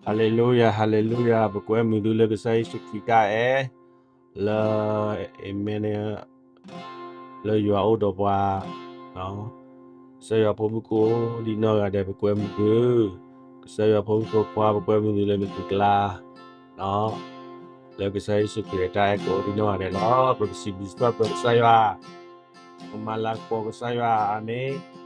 ဟါလ့လူယၤ, ဟါလ့လူယၤ, ပကွဲမုာ်သုလၢကစၢ်ယ့ၣ်ၡူးခရံာ်တၢ်အဲၣ်, လၢ အၤမ့ၣ်န့ၣ်, လၢယွၤအိၣ်ဒီးပှၤ, ကစၢ်ယွၤဖိမုၣ်ကိးဒံနီၢ်ဂၤဒဲး ပကွဲမုာ်သု, ကစၢ်ယွၤဖိမုၣ်ဖိခွါ ပကွဲမုာ်သုလၢမုၢ်မုၢ်ကျါ, လၢကစၢ်ယ့ၣ်ၡူးခရံာ်တၢ်အဲၣ်ကိးဒံနီၢ်ဂၤဒဲးလီၤ. ပကစံးဘျုးစံးထီၣ်ပတြၢၤကစၢ်ယွၤ, ပမၤလၤကပီၤကစၢ်ယွၤ, အၤမ့ၣ်.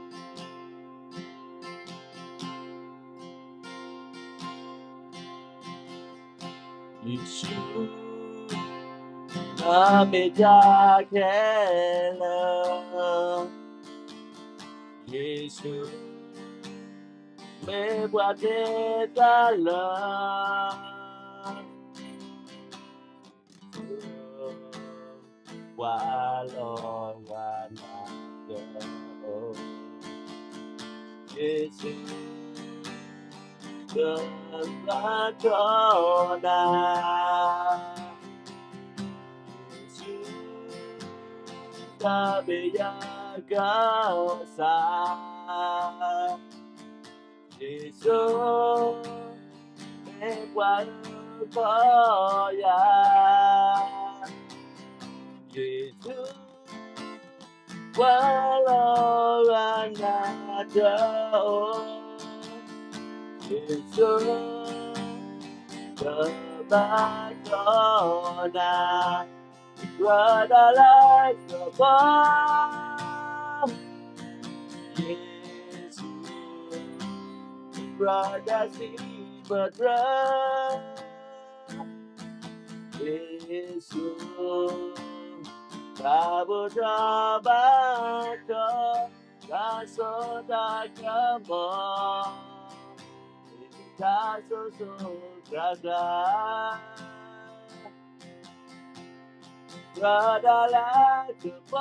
ယ့ၣ်ၡူး, နမ့ၢ်တၢ်ခဲလၢာ်, ယ့ၣ်ၡူး, မ့ၢ်ပှၤကဲတၢ်လၢ ပှၤလီၤဂာ်နၤတအိၣ်, ယ့ၣ်ၡူး, ကဘၣ်ကီနၤ, ယ့ၣ်ၡူး, တၢ်မ့ၢ်ယၤကစၢ် ယ့ၣ်ၡူး, မ့ၢ်ပှၤအၢပှၤယၤ, ယ့ၣ်ၡူး, ပှၤလီၤဂာ်နၤတအိၣ်, ယ့ၣ်ၡူး, ကဘၣ်ကီနၤ ပှၤဒၣ်လၢကဘီ, ယ့ၣ်ၡူး, ပှၤဒၣ်စံးပတြၢၤ, ယ့ၣ်ၡူး, တၢ်ဘူၣ်ထီၣ်ဘါထီၣ်, တၢ်စိတၢ်ကမီၤ, တၢ်စိစိၤဃၣ်ဃၣ် ပှၤဒၣ်လၢကပီၤ, ယ့ၣ်ၡူး, ပှ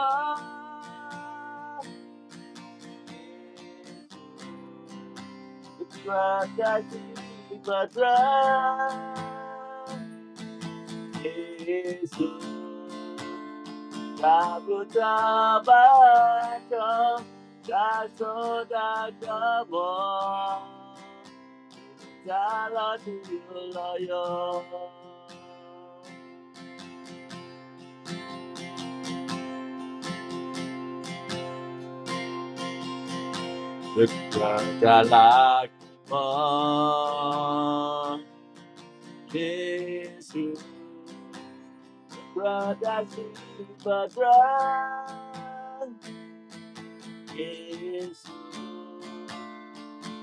ၤဒၣ်စံးပတြၢၤ, ယ့ၣ်ၡူး, တၢ်ဘူၣ်ထီၣ်ဘါထီၣ်, တၢ်စိတၢ်ကမီၤ, တၢ်လီၤတူၢ်လီၤယိာ် ပှၤဒၣ်လၢကပီၤ, ယ့ၣ်ၡူး, ပှၤဒၣ်စံးပတြၢၤ, ယ့ၣ်ၡူး,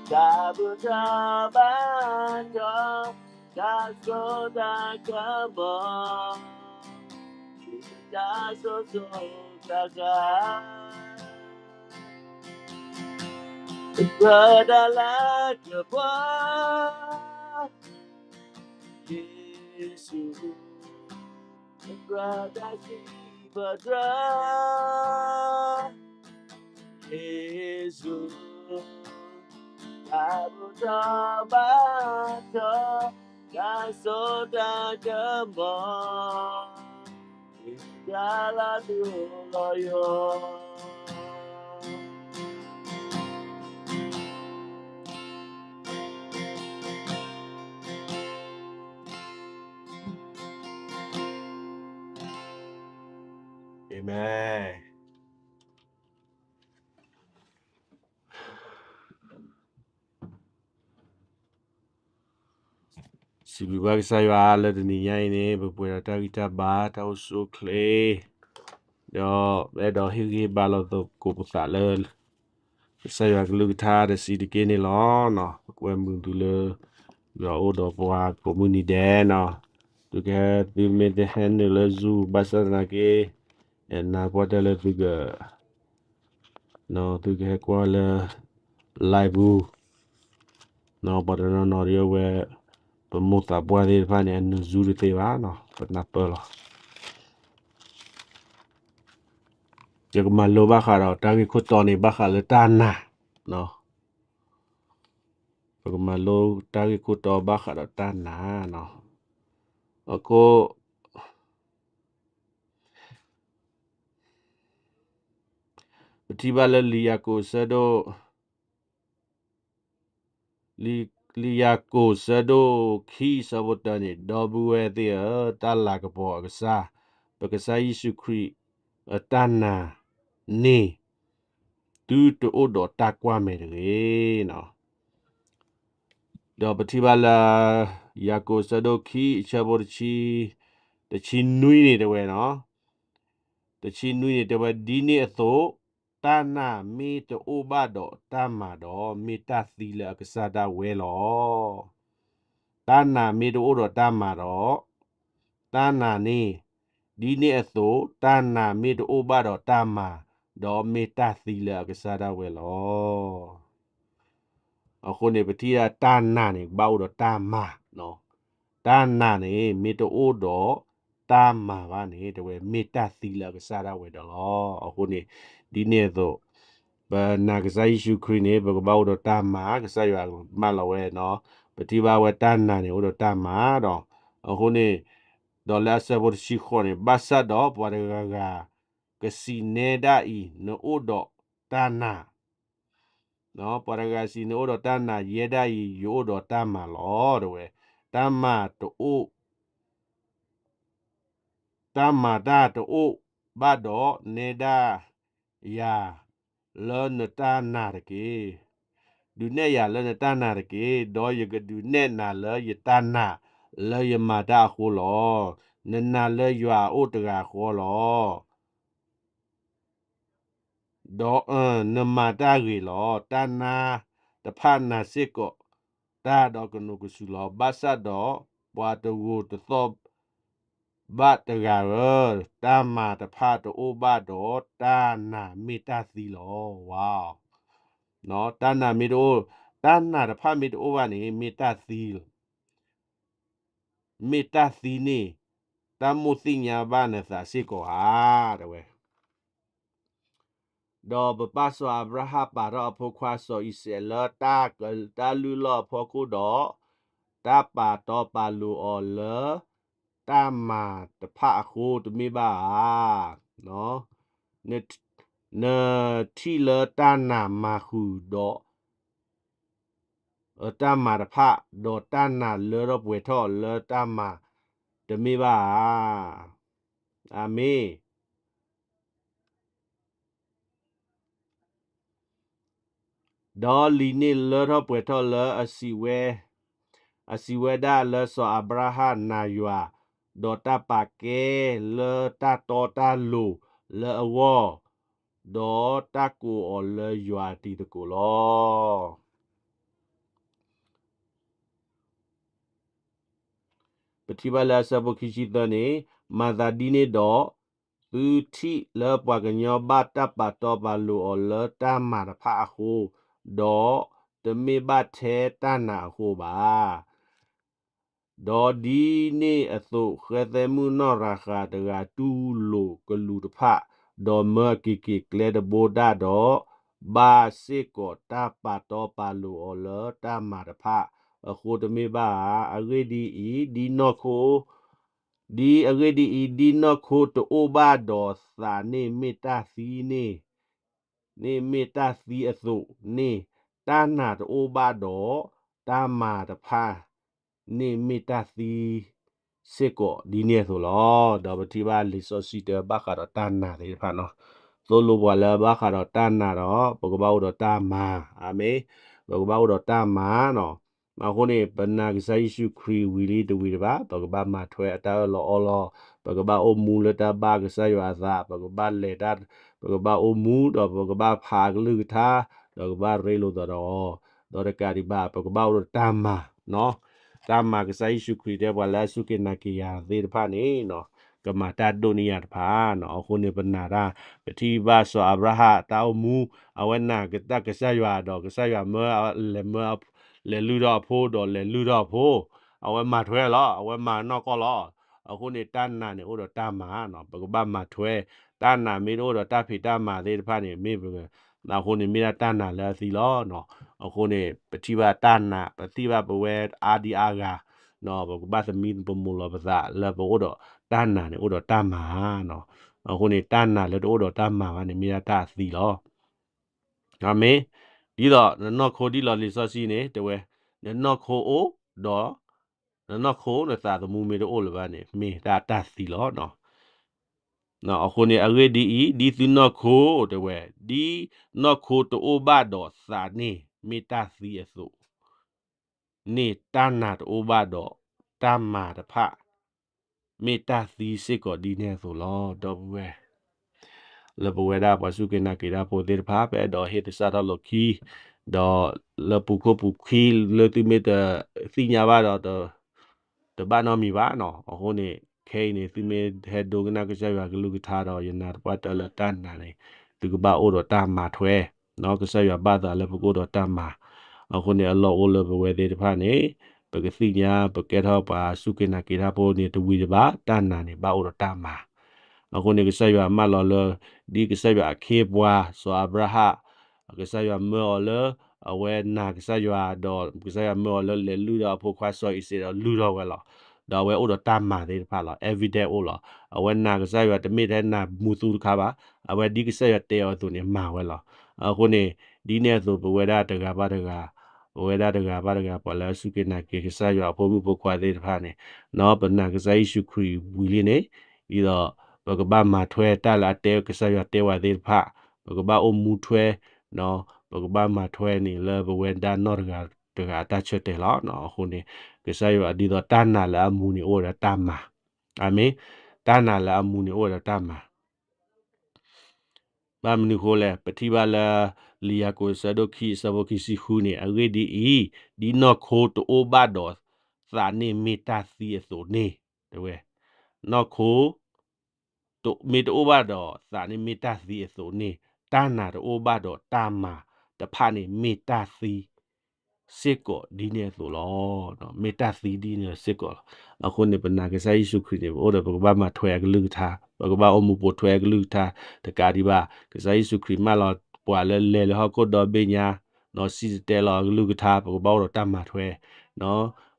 တၢ်ဘူၣ်ထီၣ်ဘါထီၣ်, တၢ်စိတၢ်ကမီၤ, တၢ်စိစိၤဃၣ်ဃၣ် ပှၤဒၣ်လၢကပီၤ, ယ့ၣ်ၡူး, ပှၤဒၣ်စံးပတြၢၤ, ယ့ၣ်ၡူး, တၢ်ဘူၣ်ထီၣ်ဘါထီၣ်, တၢ်စိတၢ်ကမီၤ, တၢ်လီၤတူၢ်လီၤယိာ် အၤမ့ၣ်. စံးဘျုးဘၣ်ကစၢ်ယွၤလၢတနံၤညါအံၤန့ၣ် ပပှဲၤဒီးတၢ်ဂံၢ်တၢ်ဘါ တၢ်အိၣ်ဆူၣ်အိၣ်ချ့, ဒီးအဲၣ်ဒိးဟ့ၣ်ဂံၢ်ဟ့ၣ်ဘါလိာ်သကိးပသးလၢ ကစၢ်ယွၤကလုၢ်ကထါတဆံးတက့ၢ်န့ၣ်လီၤ. ပကွဲမုာ်သုလၢ ယွၤအိၣ်ဒီးပှၤကိးမုၢ်နံၤဒဲးနီၤ, သုကဟဲ သုမ့ၢ်တဟဲနုာ်လၢ Zoom ဘၣ်ဆၣ်သနာ်က့ နၢ်ပၢၢ်တၢ်လၢသုက သုကဟဲကွၢ်လၢ live ပူၤ ပှၤတနီၤနီၤဒ်အဝဲ ပမိၢ်သးပှၢ်သ့ၣ်တဖၣ်န့ၣ် အနုာ် Zoom တသ့ဘၣ်နီၤ, ပနၢ်ပၢၢ်လီၤ. ယကမၤလိဘၣ်ဃးဒီးတၢ်ဂ့ၢ်ခိၣ်တီန့ၣ် ဘၣ်ဃးလၢတၢ်နာ်, ပကမၤလိတၢ်ဂ့ၢ်ခိၣ်တီဘၣ်ဃးဒီးတၢ်နာ်နီၤ. အဃိ ပထံၣ်ဘၣ်လၢလံာ်ယၤကိာ်အဆၢဒိၣ် လံာ် လံာ်ယၤကိာ်ဆၢဒိၣ်ခံဆၢဖိတၢန့ၣ်, ဒီပုၢ်ဝဲၢ်သ့ၣ်ဧၢ, တၢ်လၤကပီၤအကစၢ်, ပကစၢ်ယ့ၣ်ၡူးခရံာ်အတၢ်နာ်န့ၣ် သုတအိၣ်ဒီးတၢ်ကွၢ်မဲာ်တဂ့ၤ. ဒီးပထံၣ်ဘၣ်လၢ ယၤကိာ်ဆၢဒိၣ်ခံအဆၢဖိတဆံ, တဆံနွံန့ၣ်တဲဝဲနီၤ, တဆံနွံန့ၣ်တဲဝဲ, ဒ်န့ၣ်အသိး တၢ်နာ်မ့ၢ်တအိၣ်ဘၣ်ဒီးတၢ်မၤဒီး မ့ၢ်တၢ်သံလၢအကစၢ်ဒၣ်ဝဲလီၤ. တၢ်နာ်မ့ၢ်တအိၣ်ဒီးတၢ်မၤဒီး, တၢ်နာ်န့ၣ်, ဒ်န့ၣ်အသိး တၢ်နာ်မ့ၢ်တအိၣ်ဘၣ်ဒီးတၢ်မၤ, ဒီးမ့ၢ်တၢ်သံလၢအကစၢ်ဒၣ်ဝဲလီၤ. အဃိန့ၣ် ပထံၣ်တၢ်နာ်န့ၣ် ဘၣ်အိၣ်ဒီးတၢ်မၤ, တၢ်နာ်န့ၣ် မ့ၢ်တအိၣ်ဒီးတၢ်မၤဘၣ်န့ၣ် တဲဝဲမ့ၢ်တၢ်သံလၢအကစၢ်ဒၣ်ဝဲဒီးလီၤ. အဃိန့ၣ် ဒ်န့ၣ်အသိး ပနာ်ကစၢ်ယ့ၣ်ၡူးခရံာ်န့ၣ် ပကဘၣ်အိၣ်ဒီးတၢ်မၤ, ကစၢ်ယွၤမၢလီၤဝဲနီၤ, ပထံၣ်ဘၣ်ဝဲတၢ်နာ်န့ၣ် အိၣ်ဒီးတၢ်မၤဒီး, အဃိန့ၣ် ဒီးလၢအဆၢဖိတဆံဃိးန့ၣ်, ဘၣ်ဆၣ်ဒီးပှၤတဂၤဂၤ ကစံးနဲဒၣ်အံၤ, နအိၣ်ဒီးတၢ်နာ်, ပှၤတဂၤစံး နအိၣ်ဒီးတၢ်နာ်, ယဲဒၣ်အံၤ ယအိၣ်ဒီးတၢ်မၤလီၤ တဲဝဲ, တၢ်မၤတအိၣ် တၢ်မၤတၢ်တအိၣ်ဘၣ်ဒီး နဲဒၣ်ယၤလၢနတၢ်နာ်တက့ၢ်. ဒုးနဲၣ်ယၤလၢနတၢ်နာ်တက့ၢ်, ဒီးယကဒုးနဲၣ်နၤလၢယတၢ်နာ်လၢယမၤတၢ်အဃိလီၤ. နနာ်လၢယွၤအအိၣ်တဂၤဃီလီၤ. ဒီးနမၤတၢ်ဂ့ၤလီၤ. တၢ်နါတဖၣ်နာ်စ့ၢ်ကီးတၢ်ဒီးကနိးကစုာ်လီၤ. ဘၣ်ဆၣ်ဒီးပှၤတဂိာ်တသီၣ် ဘၣ်တဂၤဧၢ, တၢ်မၤတဖၣ်တအိၣ်ဘၣ်ဒီး တၢ်နာ်မ့ၢ်တၢ်သံလီၤ. ဝါ, တၢ်နာ်မ့ၢ်တအိၣ်, တၢ်နာ်တဖၣ်မ့ၢ်တအိၣ်ဘၣ်န့ၣ် မ့ၢ်တၢ်သံလီၤ. မ့ၢ်တၢ်သံန့ၣ် တၢ်မိၣ်သ့ၣ်ညါဘၣ်နသးစ့ၢ်ကီးဧါ, တဲဝဲ. ဒီးပပၢ်စီၤအၤဘြၤဟၣ်ပာ်ထီၣ်အဖိခွါစီၤအံၤစဲးလၢတၢ်လုၢ်လီၢ်အဖီခိၣ်ဒီး, တၢ်ပာ်တီပာ်လိၤအီၤလၢ တၢ်မၤတဖၣ်အဃိတမ့ၢ်ဘၣ်ဧါ. နထံၣ်လၢတၢ်နာ်မၤဃုာ်ဒီး တၢ်မၤတဖၣ်, ဒီးတၢ်နာ်လၢထီၣ်ပှဲၤထီၣ်လၢတၢ်မၤတမ့ၢ်ဘၣ်ဧါ. အၤမ့ၣ်. ဒီးလံာ်န့ၣ်လၢထီၣ်ပှဲၤထီၣ်လၢအစံးဝဲ, အစံးဝဲဒၣ်လၢစီၤအၤဘြၤဟၣ်နာ်ယွၤ, ဒီးတၢ်ပာ်ကဲလၢတၢ်တီတၢ်လိၤလၢအဂီၢ်, ဒီးတၢ်ကိးအီၤလၢယွၤအတံၤသကိးလီၤ. ပထံၣ်ဘၣ်လၢအဆၢဖိခံဆံသၢန့ၣ်, မၤသးဒ်န့ၣ်ဒီး, သုထံၣ်လၢပှၤကညီဘၣ်တၢ်ပာ်တီပာ်လိၤအီၤလၢတၢ်မၤတဖၣ်အဃိ, ဒီးတမ့ၢ်ဘၣ်ထဲတၢ်နာ်အဃိဘၣ်. ဒီးဒ်န့ၣ်အသိး ဃဲသဲမုၣ်နီၢ်ရၤဃးတဂၤတူၢ်လိာ်ကလူးတဖၣ်, ဒီးမၢအက့ၤက့ၤကျဲတဘိဒၣ်ဒီး, ဘၣ်စ့ၢ်ကီးတၢ်ပာ်တီပာ်လိၤအီၤလၢတၢ်မၤတဖၣ်အဃိတမ့ၢ်ဘၣ်ဧါ. အဂ့ၢ်ဒ်အံၤ, ဒ်နီၢ်ခိ ဒ်အဂ့ၢ်ဒ်အံၤ, ဒ်နီၢ်ခိတအိၣ်ဘၣ်ဒီးသးန့ၣ်မ့ၢ်တၢ်သံန့ၣ်, န့ၣ်မ့ၢ်တၢ်သံအသိးန့ၣ်, တၢ်နာ်တအိၣ်ဘၣ်ဒီးတၢ်မၤတဖၣ် န့ၣ်မ့ၢ်တၢ်သံစ့ၢ်ကီးဒ်န့ၣ်အသိးလီၤ. ဒီးပထံၣ်ဘၣ်လံာ်စီဆှံတဲဘၣ်ဃးဒီးတၢ်နာ်သ့ၣ်တဖၣ်နီၤ, သိၣ်လိပှၤလၢဘၣ်ဃးဒီးတၢ်နာ်ဒီး ပကဘၣ်အိၣ်ဒီးတၢ်မၤ, အၤမ့ၣ်, ပကဘၣ်အိၣ်ဒီးတၢ်မၤနီၤ. အဃိန့ၣ် ပနာ်ကစၢ်ယ့ၣ်ၡူးခရံာ်ဝံၤလံတဝံၤတဘၣ်, ပကဘၣ်မၤထွဲအတၢ်အၢၣ်လီၤအီလီၤ, ပကဘၣ်အိၣ်မူလၢတၢ်ဘၣ်ကစၢ်ယွၤအသး, ပကဘၣ်လဲၤတၢ်, ပကဘၣ်အိၣ်မူဒီးပကဘၣ်ဖးကလုၢ်ကထါ, ဒီးကဘၣ်ရ့လိာ်သးဒီးအီၤ, ဒီးတကးဒံးဘၣ် ပကဘၣ်အိၣ်ဒီးတၢ်မၤ တၢ်မၤကစၢ်ယ့ၣ်ၡူးခရံာ်တဲပှၤလၢအစူၢ်က့ၤနာ်က့ၤယၤသ့ၣ်တဖၣ်န့ၣ်, ကမၤတၢ်ဒိၣ်န့ၢ်ယၤတဖၣ်နီၤ. အဃိန့ၣ် ပနာ်တၢ်, ပထံၣ်ဘၣ်စီၤအၤဘြၤဟၣ်တၢ်အိၣ်မူ, အဝဲနာ်ကစၢ်ယွၤဒီး ကစၢ်ယွၤမၢလဲၤမၢ, လဲၤလုၢ်ထီၣ်အဖိဒီးလဲၤလုၢ်ထီၣ်အဖိ, အဝဲမၤထွဲလီၤ, အဝဲမၤနီၢ်ကီၢ်လီၤ. အဃိန့ၣ် တၢ်နာ်န့ၣ်အိၣ်ဒီးတၢ်မၤနီၤ, ပကဘၣ်မၤထွဲ, တၢ်နာ်မ့ၢ်တအိၣ်ဒီးတၢ်ဖံးတၢ်မၤသ့ၣ်တဖၣ်န့ၣ် မ့ၢ်ပ အဃိန့ၣ်မ့ၢ်ဒၣ်တၢ်နာ်လၢအသံလီၤ. အဃိန့ၣ် ပထံၣ်ဘၣ်တၢ်နာ်, ပထံၣ်ဘၣ်ပဝဲအါဒံအါဂၤ, ပကဘၣ်သမံသမိးလီၤပသးလၢပအိၣ်ဒီးတၢ်နာ်န့ၣ် အိၣ်ဒီးတၢ်မၤနီၤ. အဃိန့ၣ် တၢ်နာ်လၢတအိၣ်ဒီးတၢ်မၤဘၣ်န့ၣ် မ့ၢ်ဒၣ်တၢ်အသံလီၤ. အၤမ့ၣ်. ဒ်သိးနနီၢ်ခိဒ်လီၤလံာ်စီဆှံန့ၣ် တဲဝဲ, နနီၢ်ခိအိၣ်ဒီး နနီၢ်ခိနသးသမူမ့ၢ်တအိၣ်လၢၤဘၣ်န့ၣ် မ့ၢ်ဒၣ်တၢ်သံလီၤ. အဃိန့ၣ် အဂ့ၢ်ဒ်အံၤ, ဒ်သုနီၢ်ခိတဲဝဲ, ဒ်နီၢ်ခိတအိၣ်ဘၣ်ဒီးသးန့ၣ် မ့ၢ်တၢ်သံအသိးန့ၣ် တၢ်နာ်တအိၣ်ဘၣ်ဒီးတၢ်မၤတဖၣ် မ့ၢ်တၢ်သံစ့ၢ်ကီးဒ်န့ၣ်အသိးလီၤ. ဒီပုၢ်ဝဲၢ် လၢပဝဲဒၣ်ပှၤစူၢ်က့ၤနာ်က့ၤတၢ်ဖိသ့ၣ်တဖၣ် ပအဲၣ်ဒိးဟ့ၣ်သဆၣ်ထီၣ်လိာ်ခံ, ဒီးလၢပူၤခိၣ်ပူၤခံလၢသုမ့ၢ်တသ့ၣ်ညါဘၣ်ဒီး တဘၣ်နီတမံၤဘၣ်နီၤ. အဃိန့ၣ် ခဲအံၤန့ၣ် သုမ့ၢ်ဟဲဒိကနၣ်ကစၢ်ယွၤကလုၢ်ကထါဒီး ယနာ်သပှၢ်တၢၢ်လၢတၢ်နာ်န့ၣ် သုကဘၣ်အိၣ်ဒီးတၢ်မၤထွဲ, ကစၢ်ယွၤဘၣ်သးလၢပကအိၣ်ဒီးတၢ်မၤ. အဃိန့ၣ် အလီၢ်အိၣ်လၢပဝဲသ့ၣ်တဖၣ်န့ၣ် ပကသ့ၣ်ညါ ပကဲထီၣ်ပှၤစူၢ်က့ၤနာ်က့ၤတၢ်ဖိန့ၣ် တဝံၤတဘၣ် တၢ်နာ်န့ၣ် ဘၣ်အိၣ်ဒီးတၢ်မၤ. အဃိန့ၣ် ကစၢ်ယွၤမၢလီၤလၢ ဒ်ကစၢ်ယွၤအခ့အပှၤ စီၤအၤဘြၤဟၣ် ကစၢ်ယွၤမၢအီၤလၢ အဝဲနာ်ကစၢ်ယွၤ ဒီးကစၢ်ယွၤမၢအီၤလၢလဲၤလုၢ်ဒီးအဖိခွါစီၤအံၤစဲးဒီးလုၢ်ထီၣ်ဝဲလီၤ. ဒီးအဝဲအိၣ်ဒီးတၢ်မၤသ့ၣ်တဖၣ်လီၤ. evidence အိၣ်လီၤ. အဝဲနာ်ကစၢ်ယွၤတမ့ၢ်ထဲနာ်မူသူတခါဘၣ်. အဝဲဒ်ကစၢ်ယွၤတဲအီၤအသိးန့ၣ် မၤဝဲလီၤ. အဃိန့ၣ် ဒ်န့ၣ်အသိးပဝဲဒၣ်တဂၤဘၣ်တဂၤ ပဝဲဒၣ်တဂၤဘၣ်တဂၤ ပှၤလၢအစူၢ်က့ၤနာ်က့ၤကစၢ်ယွၤအဖိမုၣ်ဖိခွါသ့ၣ်တဖၣ်န့ၣ် ပနာ်ကစၢ်ယ့ၣ်ၡူးခရံာ်ဝံၤလံန့ၣ် ဒ်သိး ပကဘၣ်မၤထွဲတၢ်လၢအတဲကစၢ်ယွၤတဲဝဲသ့ၣ်တဖၣ်, ပကဘၣ်အိၣ်မူထွဲ, ပကဘၣ်မၤထွဲန့ၣ်လၢပဝဲဒၣ်နီၢ်တဂၤတဂၤအတၢ်ဆၢတဲာ်လီၤ. အဃိန့ၣ် ကစၢ်ယွၤဒ်သိးတၢ်နာ်လၢအမူန့ၣ်အိၣ်ဝဲဒီးတၢ်မၤ. အၤမ့ၣ်. တၢ်နာ်လၢအမူန့ၣ်အိၣ်ဝဲဒီးတၢ်မၤ ဘၣ်မနုၤအဃိလဲၣ်, ပထံၣ်ဘၣ်လၢ လံာ်ယၤကိာ်အဆၢဒိၣ်ခံအဆၢဖိခံဆံဃုန့ၣ် အဂ့ၢ်ဒ်အံၤ, ဒ်နီၢ်ခိတအိၣ်ဘၣ်ဒီးသးန့ၣ်မ့ၢ်တၢ်သံအသိးန့ၣ်, တဲဝဲ, နီၢ်ခိ မ့ၢ်တအိၣ်ဘၣ်ဒီးသးန့ၣ်မ့ၢ်တၢ်သံအသိးန့ၣ်, တၢ်နာ်တအိၣ်ဘၣ်ဒီးတၢ်မၤတဖၣ်န့ၣ်မ့ၢ်တၢ်သံ စ့ၢ်ကီးဒ်န့ၣ်အသိးလီၤ. မ့ၢ်တၢ်သံဒ်န့ၣ်စ့ၢ်ကီးလီၤ. အဃိန့ၣ် ပနာ်ကစၢ်ယ့ၣ်ၡူးခရံာ်န့ၣ် ပအိၣ်ဒီးပကဘၣ်မၤထွဲအကလုၢ်ကထါ, ပကဘၣ်အိၣ်မူပိာ်ထွဲအကလုၢ်ကထါ, တကးဒံးဘၣ် ကစၢ်ယ့ၣ်ၡူးခရံာ်မၢလီၤပှၤလၢလဲၤလၢဟီၣ်ခိၣ်ဒီဘ့ၣ်ညါ, စံၣ်တဲၤတဲလီၤအကလုၢ်ကထါ, ပကဘၣ်အိၣ်ဒီးတၢ်မၤထွဲ,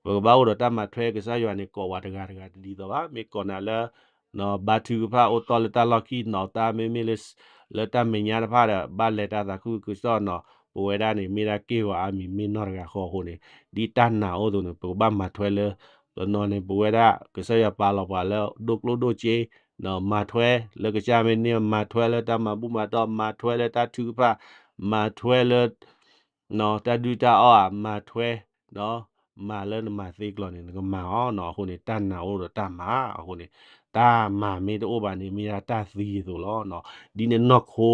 ပကဘၣ်အိၣ်ဒီးတၢ်မၤထွဲ ကစၢ်ယွၤန့ၣ် ကိးဝဲတဂၤတဂၤတဒ်သိးဘၣ်, မ့ၢ်ကိးနၤလၢ ဘါထုကဖၣ်အိၣ်တီၢ်လၢတၢ်လီၢ်ခံနီၤ, တၢ်မ့မ့ၢ်လၢ လၢတၢ်မဲာ်ညါတဖၣ်ဒီး ဘၣ်လဲၤတၢ်သးခုကစီၣ်နီၤ, ပဝဲဒၣ်န့ၣ် မ့ၢ်ဒၣ်က့ၢ်ဂီၤအါမံၤမ့ၢ်နီၢ်တဂၤဃီအဃိန့ၣ်, ဒ်တၢ်နာ်အိၣ်အသိးန့ၣ် ပကဘၣ်မၤထွဲလၢ တနီၤန့ၣ် ပဝဲဒၣ် ကစၢ်ယွၤပာ်လီၤပှၤလၢဒိၣ်ကျိၣ်ဒိၣ်စ့, မၤထွဲလၢကစၢ်မ့ၢ်န့ၢ် မၤထွဲလၢတၢ်မၤဘူၣ်မၤတီၢ်, မၤထွဲလၢတၢ်ထုကဖၣ်, မၤထွဲလၢ တၢ်ဒုၣ်တၢ်အီၣ်ဧါ, မၤထွဲ, မၤလၢနမၤသ့ကျီၤန့ၣ် နကမၤအီၤနီၤ. အဃိန့ၣ် တၢ်နာ်အိၣ်ဒီးတၢ်မၤအဃိန့ၣ်, တၢ်မၤမ့ၢ်တအိၣ်ဘၣ်န့ၣ် မ့ၢ်ဒၣ်တၢ်သံအသိးလီၤ. ဒ်နနီၢ်ခိ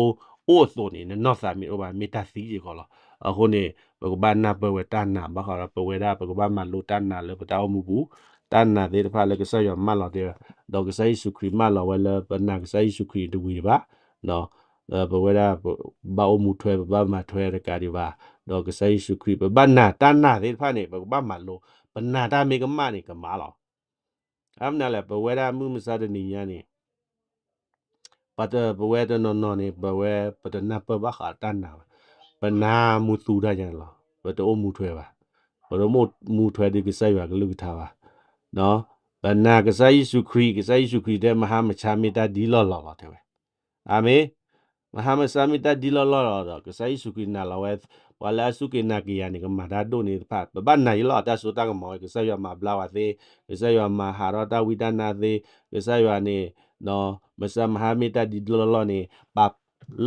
အိၣ်အသိးန့ၣ် နနီၢ်သးမ့ၢ်တအိၣ်ဘၣ် မ့ၢ်တၢ်သံစ့ၢ်ကီးလီၤ. အဃိန့ၣ် ပကဘၣ်နၢ်ပၢၢ်ဝဲတၢ်နာ်ဘၣ်ဃးဒီး ပဝဲဒၣ် ပကဘၣ်မၤလိတၢ်နာ်လၢပတၢ်အိၣ်မူပူၤ, တၢ်နာ်သ့ၣ်တဖၣ်လၢကစၢ်ယွၤမၢလီၤတ့ၢ်, ဒီးကစၢ်ယ့ၣ်ၡူးခရံာ်မၢလီၤဝဲလၢပနာ်ကစၢ်ယ့ၣ်ၡူးခရံာ်တဝံၤဘၣ် ပဝဲဒၣ် ပဘၣ်အိၣ်မူထွဲ ပဘၣ်မၤထွဲတကးဒံးဘၣ်, ဒီးကစၢ်ယ့ၣ်ၡူးခရံာ် ပဘၣ်နာ်တၢ်နာ်သ့ၣ်တဖၣ်န့ၣ် ပကဘၣ်မၤလိ, ပနာ်တၢ်မ့ၢ်ကမၣ်န့ၣ် ကမၣ်လီၤ. အမနုၤလဲၣ် ပဝဲဒၣ်မုၢ်မဆါတနံၤညါန့ၣ် ပဝဲတနီၤနီၤန့ၣ် ပဝဲ ပတနၢ်ပၢၢ်ဘၣ်ဃးတၢ်နာ်ဘၣ်, ပနာ်မူသူတၢ်ညါန့ၣ်လီၤ. ပတအိၣ်မူထွဲဘၣ်, ပတအိၣ်မူထွဲဒီးကစၢ်ယွၤကလုၢ်ကထါဘၣ်. ပနာ်ကစၢ်ယ့ၣ်ၡူးခရံာ်, ကစၢ်ယ့ၣ်ၡူးခရံာ်တဲ မဟါမဆါမ့ၢ်တၢ်ဒ်လီၢ်လီၢ်လီၤ တဲဝဲ. အၤမ့ၣ်. မဟါမဆါမ့ၢ်တၢ်ဒ်လီၢ်လီၢ်လီၤဒီး ကစၢ်ယ့ၣ်ၡူးခရံာ်နာ်လီၤဝဲ ပှၤလၢအစူၢ်က့ၤနာ်က့ၤယၤန့ၣ် ကမၤတၢ်ဒိၣ်န့ၢ်တဖၣ် ပဘၣ်နာ်ယလီၤ တၢ်စိတၢ်ကမီၤဝဲ ကစၢ်ယွၤမၤဘျါဝဲသ့, ကစၢ်ယွၤမၤဟးထီၣ်တၢ်ဝံတၢ်နါသ့, ကစၢ်ယွၤန့ၣ် မဆါမဟါမ့ၢ်တၢ်ဒ်လီၢ်လီၢ်န့ၣ် ပာ်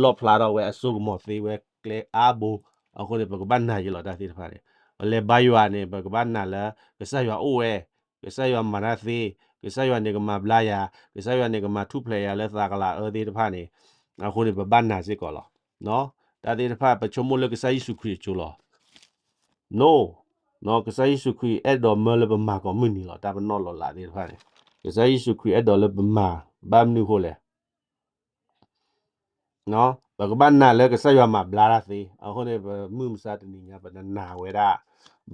လီၣ်ဖျါထီၣ်ဝဲအစိကမီၤသ့ဝဲကျဲအါဘိ, အဃိန့ၣ် ပကဘၣ်နာ်ယလီၤတၢ်သ့ၣ်တဖၣ်န့ၣ်, ပလဲၤဘါယွၤန့ၣ် ပကဘၣ်နာ်လၢ ကစၢ်ယွၤအိၣ်ဝဲ, ကစၢ်ယွၤမၤတၢ်သ့, ကစၢ်ယွၤန့ၣ်ကမၤဘျါယၤ, ကစၢ်ယွၤန့ၣ်ကမၤထူၣ်ဖျဲးယၤလၢသးကလၤအၢသ့ၣ်တဖၣ်န့ၣ်, အဃိန့ၣ် ပဘၣ်နာ်စ့ၢ်ကီးလီၤ. တၢ်သ့ၣ်တဖၣ် ပဆိကမိၣ်လၢကစၢ်ယ့ၣ်ၡူးခရံာ်အစိလီၤ. နီၢ်, ကစၢ်ယ့ၣ်ၡူးခရံာ်အဲၣ်ဒိးမၢလၢပမၤကိးမုၢ်နံၤလီၤ တၢ်ပနီၣ်လီၤလးသ့ၣ်တဖၣ်န့ၣ်, ကစၢ်ယ့ၣ်ၡူးခရံာ်အဲၣ်ဒိးလၢပမၤ, ဘၣ်မနုၤအဃိလဲၣ် ပကဘၣ်နာ်လၢကစၢ်ယွၤမၤဘျါတၢ်သ့, အဃိန့ၣ် ပမုၢ်မဆါတနံၤညါ ပတနာ်ဝဲဒၣ်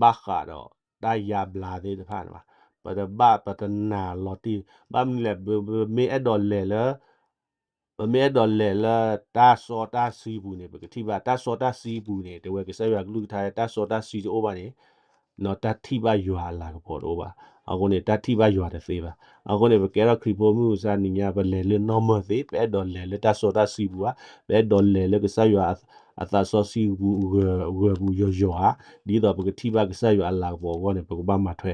ဘၣ်ဃးဒီးတၢ်ယါဘျါသ့ၣ်တဖၣ်န့ၣ်ဘၣ်, ပတဘၣ်ပတနာ်လီၤတံၢ်, ဘၣ်မနုၤလဲၣ် ပမ့ၢ်အဲၣ်ဒိးလဲၤလၢ ပမ့ၢ်အဲၣ်ဒိးလဲၤလၢတၢ်စီတၢ်ဆှံပူၤန့ၣ် ပကထံၣ်ဘၣ် တၢ်စီတၢ်ဆှံပူၤန့ၣ် တဲဝဲကစၢ်ယွၤကလုၢ်ကထါ တၢ်စီတၢ်ဆှံတအိၣ်ဘၣ်န့ၣ် တၢ်ထံၣ်ဘၣ်ယွၤအလၤကပီၤတအိၣ်ဘၣ်. အဃိန့ၣ် တၢ်ထံၣ်ဘၣ်ယွၤတသ့ဘၣ်. အဃိန့ၣ် ပကဲထီၣ်ခရံာ်ဖိမုၢ်မဆါနံၤညါ ပလဲၤလၢနီၢ်မၢၢ်သ့, ပအဲၣ်ဒိးလဲၤလၢတၢ်စီတၢ်ဆှံပူၤဧါ, ပအဲၣ်ဒိးလဲၤလၢကစၢ်ယွၤအသးစီဆှံပူၤ ဂၢၢ်ပူၤယိာ်ယိာ်ဧါ, ဒ်သိးပကထံၣ်ဘၣ်ကစၢ်ယွၤအလၤကပီၤအဂီၢ်န့ၣ် ပကဘၣ်မၤထွဲ,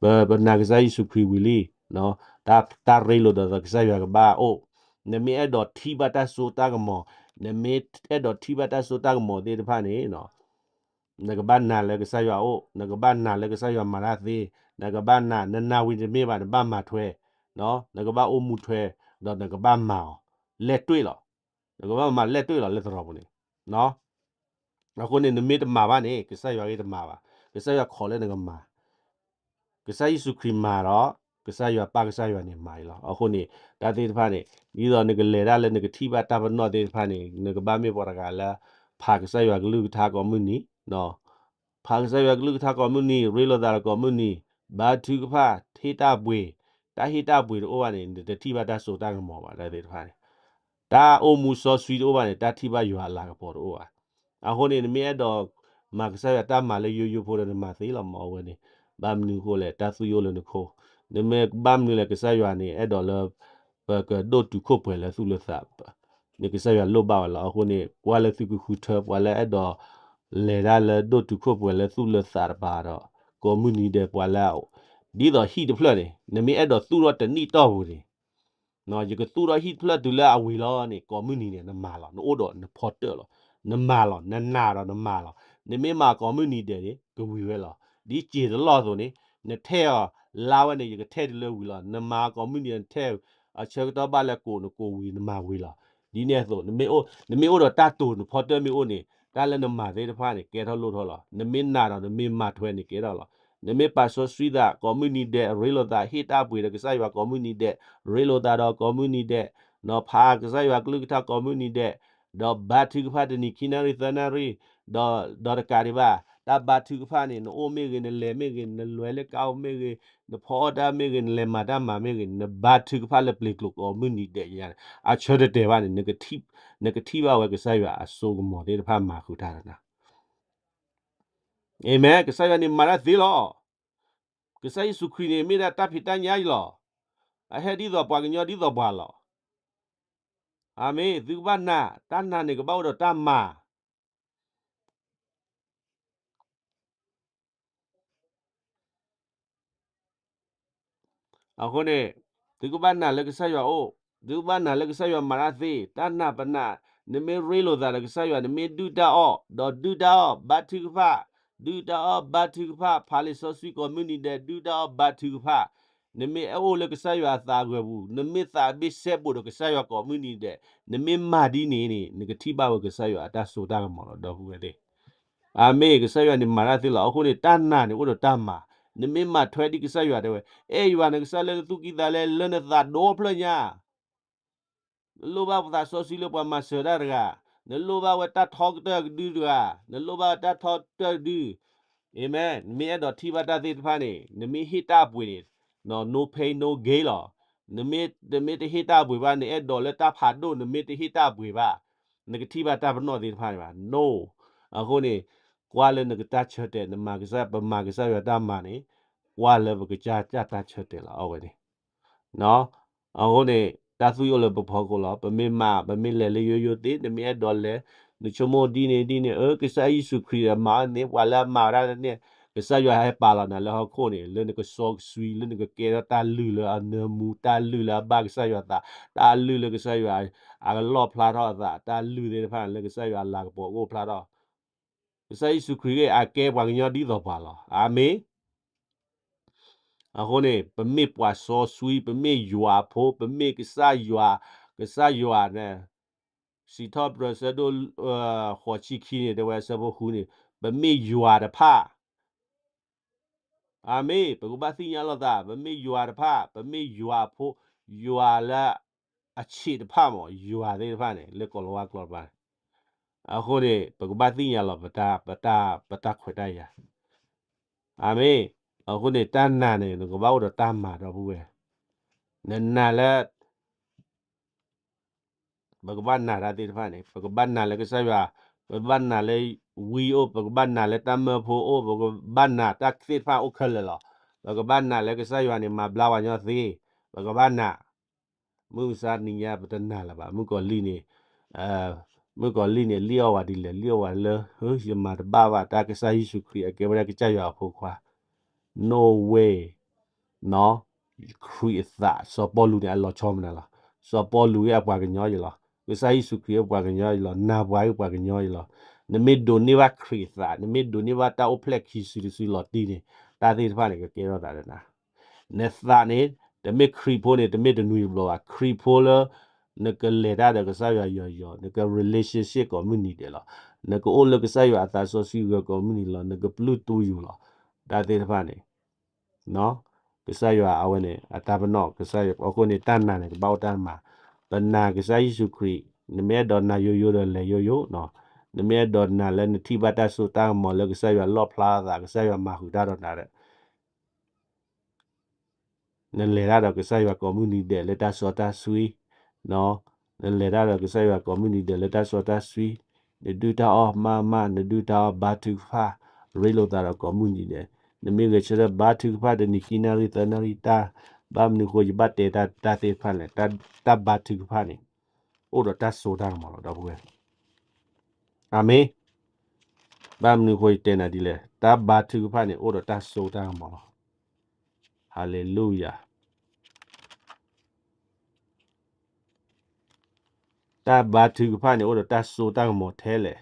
ပ ပနာ်ကစၢ်ယ့ၣ်ၡူးခရံာ်ဝံၤလံ, တၢ်ရ့လိာ်သးဒီးကစၢ်ယွၤကဘၣ်အိၣ်, နမ့ၢ်အဲၣ်ဒိးထံၣ်ဘၣ်တၢ်စိတၢ်ကမီၤ, နမ့ၢ်အဲၣ်ဒိးထံၣ်ဘၣ်တၢ်စိတၢ်ကမီၤသ့ၣ်တဖၣ်န့ၣ် နကဘၣ်နာ်လၢကစၢ်ယွၤအိၣ်, နကဘၣ်နာ်လၢကစၢ်ယွၤမၤတၢ်သ့, နကဘၣ်နာ်, နနာ်ဝံၤတမ့ၢ်ဘၣ်, နဘၣ်မၤထွဲ, နကဘၣ်အိၣ်မူထွဲ, ဒီးနကဘၣ်မၤအီၤ, လဲၤတွ့ၣ်လီၤ. နကဘၣ်မၤလဲၤတွ့ၣ်လီၤလၢသရိာ်ပူၤန့ၣ်. အဃိန့ၣ် နမ့ၢ်တမၤဘၣ်န့ၣ် ကစၢ်ယွၤဂ့ၤတမၤဘၣ်. ကစၢ်ယွၤခိးလၢနကမၤ ကစၢ်ယ့ၣ်ၡူးခရံာ်မၤဒီး ကစၢ်ယွၤပၢ်ကစၢ်ယွၤန့ၣ်မၤအံၤလီၤ. အဃိန့ၣ် တၢ်သ့ၣ်တဖၣ်န့ၣ် ဒ်သိးနကလဲၤတၢ်လၢနကထံၣ်ဘၣ်တၢ်ပနီၣ်သ့ၣ်တဖၣ်န့ၣ် နကဘၣ်မ့ၢ်ပှၤတဂၤလၢ ဖးကစၢ်ယွၤကလုၢ်ကထါကိးမုၢ်နံၤ, ဖးကစၢ်ယွၤကလုၢ်ကထါကိးမုၢ်နံၤ, ရ့လိာ်သးဒီးကိးမုၢ်နံၤ, ဘါထုကဖၣ်, ဟ့ၣ်တၢ်ဘှ့ၣ်, တၢ်ဟ့ၣ်တၢ်ဘှ့ၣ်တအိၣ်ဘၣ်န့ၣ် နတထံၣ်ဘၣ်တၢ်စိတၢ်ကမီၤဘၣ် တၢ်သ့ၣ်တဖၣ်န့ၣ် တၢ်အိၣ်မူစီဆှံတအိၣ်ဘၣ်န့ၣ် တၢ်ထံၣ်ဘၣ်ယွၤအလၤကပီၤတအိၣ်ဘၣ်. အဃိန့ၣ် နမ့ၢ်အဲၣ်ဒိးမၤကစၢ်ယွၤတၢ်မၤလၢယိယိဖိဒီးနမၤသ့လီၤမး အဝဲန့ၣ်, ဘၣ်မနုၤအဃိလဲၣ် တၢ်သွံၣ်အိၣ်လၢနခိၣ်, နမ့ၢ်ဘၣ်မနုၤလဲၣ် ကစၢ်ယွၤန့ၣ် အဲၣ်ဒိးလၢ ပကဒိၣ်တုာ်ခိၣ်ပှဲၤလၢသူၣ်လၢသး န့ၣ်ကစၢ်ယွၤလိၣ်ဘၣ်ဝဲလီၤ. အဃိန့ၣ် ကွၢ်လၢသုကဃုထၢ ပှၤလၢအဲၣ်ဒိး လဲၤတၢ်လၢဒိၣ်တုာ်ခိၣ်ပှဲၤလၢသူၣ်လၢသးတပၤဒီး ကိးမုၢ်နံၤဒဲးပှၤလၢ ဒ်သိးဟံၣ်တဖျၢၣ်န့ၣ် နမ့ၢ်အဲၣ်ဒိးသူၣ်ထီၣ်တနံၣ်တီၢ်ပူၤန့ၣ် ယကသူၣ်ထီၣ်ဟံၣ်တဖျၢၣ်တုၤလၢအဝံၤလီၤန့ၣ် ကိးမုၢ်နံၤန့ၣ် နမၤလီၤ. နအိၣ်ဒီးနဖီတၢၣ်လီၤ. နမၤလီၤ. နနာ်ဒီးနမၤလီၤ. နမ့ၢ်မၤကိးမုၢ်နံၤဒဲးန့ၣ် ကဝံၤဝဲလီၤ. ဒ်စ့ၢ်တလီၢ်အသိးန့ၣ် နထဲအီၤလါဝဲန့ၣ် ယကထဲတုၤလၢဝံၤလီၤ. နမၤကိးမုၢ်နံၤန့ၣ် နထဲအဆၢကတီၢ်ဘၣ်လၢကိး နကိးဝံၤ နမၤဝံၤလီၤ. ဒ်န့ၣ်အသိး နမ့ၢ်အိၣ်ဒီးတၢ်တိာ် နဖီတၢၣ်မ့ၢ်အိၣ်န့ၣ် တၢ်လၢနမၤသ့ၣ်တဖၣ်န့ၣ် ကဲထီၣ်လိၣ်ထီၣ်လီၤ. နမ့ၢ်နာ်ဒီးနမ့ၢ်မၤထွဲန့ၣ်ကဲထီၣ်လီၤ. နမ့ၢ်ပာ်စီဆှံသးကိးမုၢ်နံၤဒဲး ရ့လိာ်သး ဟ့ၣ်တၢ်ဘှ့ၣ်ဒီးကစၢ်ယွၤကိးမုၢ်နံၤဒဲး ရ့လိာ်သးဒီးကိးမုၢ်နံၤဒဲး နီၤဖးကစၢ်ယွၤကလုၢ်ကထါကိးမုၢ်နံၤဒဲး ဒီးဘါထုကဖၣ်တနံၤခံနၣ်ရံၣ်သၢနၣ်ရံၣ် ဒီးတကးဒံးဘၣ် တၢ်ဘါထုကဖၣ်န့ၣ် နအိၣ်မ့ၢ်ဂ့ၤ နလဲၤမ့ၢ်ဂ့ၤ နလဲၤလၢကါအိၣ်မ့ၢ်ဂ့ၤ နဖီအီၣ်တၢ်မ့ၢ်ဂ့ၤ နလဲၤမၤတၢ်မၤမ့ၢ်ဂ့ၤ နဘါထုကဖၣ်လၢပျ့ၤကျိၤကိးမုၢ်နံၤဒဲးညါန့ၣ် အဆၢတတဲာ်ဘၣ်န့ၣ် နကထံၣ်ဘၣ်ဝဲကစၢ်ယွၤအစိကမီၤသ့ၣ်တဖၣ်မၤဃုာ်တၢ်ဒီးနၤ အၤမ့ၣ်, ကစၢ်ယွၤန့ၣ်မၤတၢ်သ့လီၤ. ကစၢ်ယ့ၣ်ၡူးခရံာ်န့ၣ် မ့ၢ်ဒၣ်တၢ်ဖံးတၢ်ညၣ်အံၤလီၤ. အဟဲဒ်သိးပှၤကညီဒ်သိးပှၤလီၤ. အၤမ့ၣ်, သုကဘၣ်နာ်, တၢ်နာ်န့ၣ်ကဘၣ်အိၣ်ဒီးတၢ်မၤ အဃိန့ၣ် သုကဘၣ်နာ်လၢကစၢ်ယွၤအိၣ်, သုကဘၣ်နာ်လၢကစၢ်ယွၤမၤတၢ်သ့, တၢ်နာ်ပနာ်, နမ့ၢ်ရ့လိာ်သးဒီးကစၢ်ယွၤ နမ့ၢ်ဒုၣ်တၢ်အီၣ်, ဒီးဒုၣ်တၢ်အီၣ် ဘါထုကဖၣ်, ဒုၣ်တၢ်အီၣ်ဘါထုကဖၣ်, ဖးလံာ်စီဆှံကိးမုၢ်နံၤဒဲး ဒုၣ်တၢ်အီၣ်ဘါထုကဖၣ်, နမ့ၢ်အိၣ်လၢကစၢ်ယွၤအသးအဂီၢ်ပူၤ, နမ့ၢ်သးဘၣ်စဲဘူးဒီးကစၢ်ယွၤကိးမုၢ်နံၤဒဲး, နမ့ၢ်မၤဒ်န့ၣ်န့ၣ် နကထံၣ်ဘၣ်ဝဲကစၢ်ယွၤအတၢ်စိတၢ်ကမီၤလီၤ ဒီပုၢ်ဝဲၢ်သ့ၣ် အၤမ့ၣ်, ကစၢ်ယွၤန့ၣ်မၤတၢ်သ့လီၤ. အဃိန့ၣ် တၢ်နာ်န့ၣ်အိၣ်ဒီးတၢ်မၤ, နမ့ၢ်မၤထွဲဒ်ကစၢ်ယွၤတဲဝဲ, အဲၣ်ယွၤနကစၢ်လၢနသူၣ်ကံၢ်သးလဲ လၢနသးဒီဖျၢၣ်ညါ, နလိၣ်ဘၣ်ပသးစီဆှံလၢပှၤမၤစၢၤတၢ်တဂၤ, နလိၣ်ဘၣ်ဝဲတၢ်ထီကတၢၢ်ကဒုတဂၤ, နလိၣ်ဘၣ်ဝဲတၢ်ထီကတၢၢ်ကဒု, အၤမ့ၣ်, နမ့ၢ်အဲၣ်ဒိးထံၣ်ဘၣ်တၢ်သ့ၣ်တဖၣ်န့ၣ် နမ့ၢ်ဟ့ၣ်တၢ်ပှ့ၤန့ၣ် no pain no gain လီၤ. နမ့ၢ်တဟ့ၣ်တၢ်ပှ့ၤဘၣ် နအဲၣ်ဒိးလၢတၢ်ဖးဒိၣ် နမ့ၢ်တဟ့ၣ်တၢ်ပှ့ၤဘၣ် နကထံၣ်ဘၣ်တၢ်ပနီၣ်သ့ၣ်တဖၣ်န့ၣ်ဘၣ် no. အဃိန့ၣ် ကွၢ်လၢနကတၢ်ဆၢတဲာ် နမၤကစၢ် ပမၤကစၢ်ယွၤတၢ်မၤန့ၣ် ကွၢ်လၢပကစၢ်တၢ်ဆၢတဲာ်လီၤ အဝဲန့ၣ် အဃိန့ၣ် တၢ်သွံၣ်အိၣ်လၢပဖီခိၣ်လီၤ. ပမ့ၢ်မၤ ပမ့ၢ်လဲၤလၢယိယိသ့ နမ့ၢ်အဲၣ်ဒိးလဲၤ နဆိကမိၣ်ဒ်န့ၣ်ဒ်န့ၣ် အၢ ကစၢ်ယ့ၣ်ၡူးခရံာ်မၤန့ၣ် ပှၤလၢအမၤဝဲဒၣ်န့ၣ် ကစၢ်ယွၤဟဲပာ်လီၤနၤလၢဟီၣ်ခိၣ်န့ၣ် လၢနကစီကဆှံ လၢနကကဲထီၣ်တၢ်လုၢ်လၢအနၢမူ တၢ်လုၢ်လၢအဘၣ်ကစၢ်ယွၤသး တၢ်လုၢ်လၢကစၢ်ယွၤ အကလီၣ်ဖျါထီၣ်အသး တၢ်လုၢ်သ့ၣ်တဖၣ်လၢကစၢ်ယွၤအလၤကပီၤကအိၣ်ဖျါထီၣ် ကစၢ်ယ့ၣ်ၡူးခရံာ်ဂ့ၢ် အကဲပှၤကညီဒ်သိးပှၤလီၤ. အၤမ့ၣ်. အဃိန့ၣ် ပမ့ၢ်ပှၤစီဆှံ ပမ့ၢ်ယွၤအဖိ ပမ့ၢ်ကစၢ်ယွၤ ကစၢ်ယွၤန့ၣ် စံးထီၣ်ပတြၢၤဆၢဒိၣ် ဃိးဆံခံန့ၣ် တဲဝဲအဆၢဖိဃုန့ၣ် ပမ့ၢ်ယွၤတဖၣ် အၤမ့ၣ် ပကဘၣ်သ့ၣ်ညါလိာ်သး ပမ့ၢ်ယွၤတဖၣ် ပမ့ၢ်ယွၤအဖိ ယွၤလၢအဆံးတဖၣ်မး ယွၤသ့ၣ်တဖၣ်န့ၣ် လၢကိၤလၤဝါကျိာ်တဖၣ်န့ၣ် အဃိန့ၣ် ပကဘၣ်သ့ၣ်ညါလီၤ ပတၢ်ခွဲးတၢ်ယာ် အၤမ့ၣ် အဃိန့ၣ် တၢ်နာ်န့ၣ် နကဘၣ်အိၣ်ဒီးတၢ်မၤဒီပုၢ်ဝဲၢ် နနာ်လၢ ပကဘၣ်နာ်တၢ်သ့ၣ်တဖၣ်န့ၣ် ပကဘၣ်နာ်လၢကစၢ်ယွၤ ပကဘၣ်နာ်လၢဝံအိၣ်, ပကဘၣ်နာ်လၢတၢ်မၢဖိအိၣ်, ပကဘၣ်နာ်တၢ်သ့ၣ်တဖၣ်အိၣ်ခဲလၢာ်လီၤ. ပကဘၣ်နာ်လၢကစၢ်ယွၤန့ၣ် မၤဘျါပှၤကညီသ့, ပကဘၣ်နာ် မုၢ်မဆါတနံၤညါပတနာ်လၢၤဘၣ်. မုၣ်ကီၤလံၢ်န့ၣ်, မုၣ်ကီၤလံၢ်န့ၣ် လံၣ်အီၣ်ဝဲဒ်လဲၣ်, လံၣ်အီၣ်ဝဲလၢ ယမၤတဘၣ်ဘၣ်တၢ်, ကစၢ်ယ့ၣ်ၡူးခရံာ်အကဲဝဲဒၣ်ကစၢ်ယွၤအဖိခွါ. No way. ခရံာ်အသး စီၤပီလူးန့ၣ် အလီၤဆီမနုၤလီၤ. စီၤပီလူးဂ့ၤအပှၤကညီယလီၤ. ကစၢ်ယ့ၣ်ၡူးခရံာ်အပှၤကညီယလီၤ. နၢ်ပှၤဂ့ၤပှၤကညီယလီၤ. နမ့ၢ်ဒိးန့ၢ်ဘၣ်ခရံာ်အသး, နမ့ၢ်ဒိးန့ၢ်ဘၣ်တၢ်အိၣ်ဖျဲၣ်ခံစုတစုလီၤတံၢ်န့ၣ်, တၢ်သ့ၣ်တဖၣ်န့ၣ် ကကဲထီၣ်သးဒီးနၤ နသးန့ၣ် တမ့ၢ်ခရံာ်ဖိန့ၣ် တမ့ၢ်တနွံတဘျီဘၣ်. ခရံာ်ဖိလၢ နကလဲၤတၢ်ဒီးကစၢ်ယွၤယီၤယီၤ, နက relationship ကိးမုၢ်နံၤဒဲးလီၤ. နကအိၣ်လၢကစၢ်ယွၤအသးစီဆှံဂၢၤကိးမုၢ်နံၤလီၤ. နကပျုၢ်တူယိာ်လီၤ. တၢ်သ့ၣ်တဖၣ်န့ၣ် ကစၢ်ယွၤအဝဲန့ၣ် အတၢ်ပနီၣ်, ကစၢ်ယွၤအဃိန့ၣ် တၢ်နာ်န့ၣ် ကဘၣ်အိၣ်တၢ်မၤ. ပနာ်ကစၢ်ယ့ၣ်ၡူးခရံာ်, နမ့ၢ်အဲၣ်ဒိးနာ်ယိယိဒီးလဲၤယိယိ, နမ့ၢ်အဲၣ်ဒိးနာ်လၢနထံၣ်ဘၣ်တၢ်စိတၢ်ကမီၤလၢကစၢ်ယွၤလီၣ်ဖျါသး, ကစၢ်ယွၤမၤဃုာ်တၢ်ဒီးနၤဒီး နလဲၤတၢ်ဒီးကစၢ်ယွၤကိးမုၢ်နံၤဒဲးလၢတၢ်စီတၢ်ဆှံ, နလဲၤတၢ်ဒီးကစၢ်ယွၤကိးမုၢ်နံၤဒဲးလၢတၢ်စီတၢ်ဆှံ, နဒုၣ်တၢ်အီၣ်မးမး, နဒုၣ်တၢ်အီၣ်ဘါထုကဖၣ်, ရ့လိာ်သးဒီးကိးမုၢ်နံၤဒဲး, နမ့ၢ်ဂဲၤဆၢထၢၣ်ဘါထုကဖၣ်တနံၤခံနၣ်ရံၣ်သၢနၣ်ရံၣ်တၢ်, ဘၣ်မနုၤဃိယဘၣ်တဲတၢ်သ့ၣ်တဖၣ်လဲၣ်, တၢ်ဘါထုကဖၣ်န့ၣ် အိၣ်ဒီးတၢ်စိတၢ်ကမီၤလီၤ ဒီပုၢ်ဝဲၢ် အၤမ့ၣ်. ဘၣ်မနုၤအဃိယတဲနၤဒ်လဲၣ်, တၢ်ဘါထုကဖၣ်န့ၣ် အိၣ်ဒီးတၢ်စိတၢ်ကမီၤလီၤ. ဟၤလ့လူယၤ. တၢ်ဘါထုကဖၣ်န့ၣ် အိၣ်ဒီးတၢ်စိတၢ်ကမီၤထဲလဲၣ်.